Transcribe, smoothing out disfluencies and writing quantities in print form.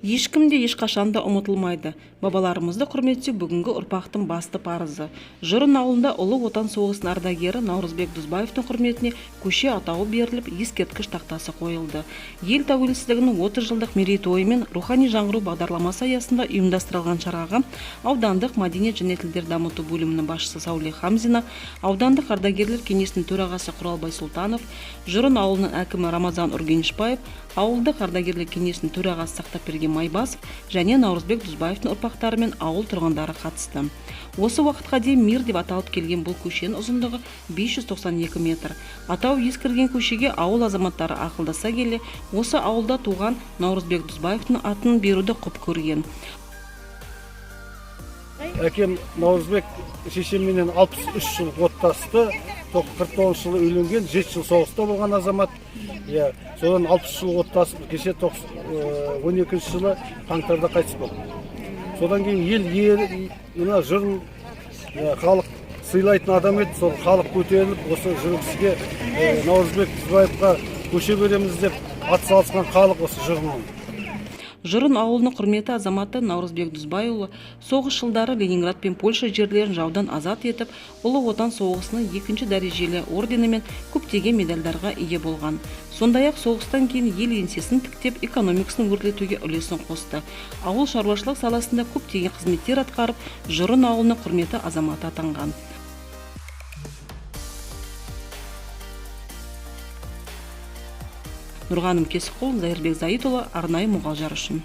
Ешкім де ешқашан да ұмытылмайды. Бабаларымызды құрметтеу бүгінгі ұрпақтың басты парызы. Жұрын ауылында Ұлы Отан соғысының ардагері Наурызбек Дұзбаевтың құрметіне көше атауы беріліп, ескерткіш тақтасы қойылды. Ел тәуелсіздігінің 30 жылдық мерейтойы мен рухани жаңғыру бағдарламасы аясында ұйымдастырылған шараға аудандық мәдениет және тілдер дамыту бөлімінің басшысы Сәуле Хамзина, аудандық ардагерлер кеңесінің төрағасы Құралбай Сұлтанов, Жұрын ауылының әкімі Рамазан Үргенішбаев, ауылдық ардагерлер кеңесінің төрағасы Сақтапберген Майбасов және Наурызбек Дұзбаевтың ұрпақтары мен ауыл тұрғындары қатысты. Осы уақытқа дейін Мир деп аталып келген бұл көшенің ұзындығы 592 метр. Атау ескірген көшеге ауыл азаматтары ақылдаса келе, осы ауылда туған Наурызбек Дұзбаевтың атын беруді құп көрген. Әкем Наурызбек шешемменен 63 жыл оттасты, 49 жылы үйленген, 7 жыл соғыста болған азамат. Иә, содан 60 жыл оттасып, кеше 12 жылы қаңтарда қайтыс болды. Содан кейін ел ер, мына жырын халық сыйлайтын адам еді, сол халық көтеріліп, осы жыр кісіге Наурызбек Дұзбаевқа көше береміз деп ат салысқан халық осы жырының. Жұрын ауылының құрметті азаматы Наурызбек Дұзбайұлы соғыс жылдары Ленинград пен Польша жерлерін жаудан азат етіп, Ұлы Отан соғысының екінші дәрежелі орденімен көптеген медальдарға ие болған. Сондай-ақ соғыстан кейін ел еңсесін тіктеп, экономикасын өрлетуге үлесін қосты. Ауыл шаруашылық саласында көптеген қызметтер атқарып, Жұрын ауылының құрметті азаматы атанған. Нұрғаным Кесікқұл, Зайырбек Заитұлы, арнайы Мұғалжар үшін.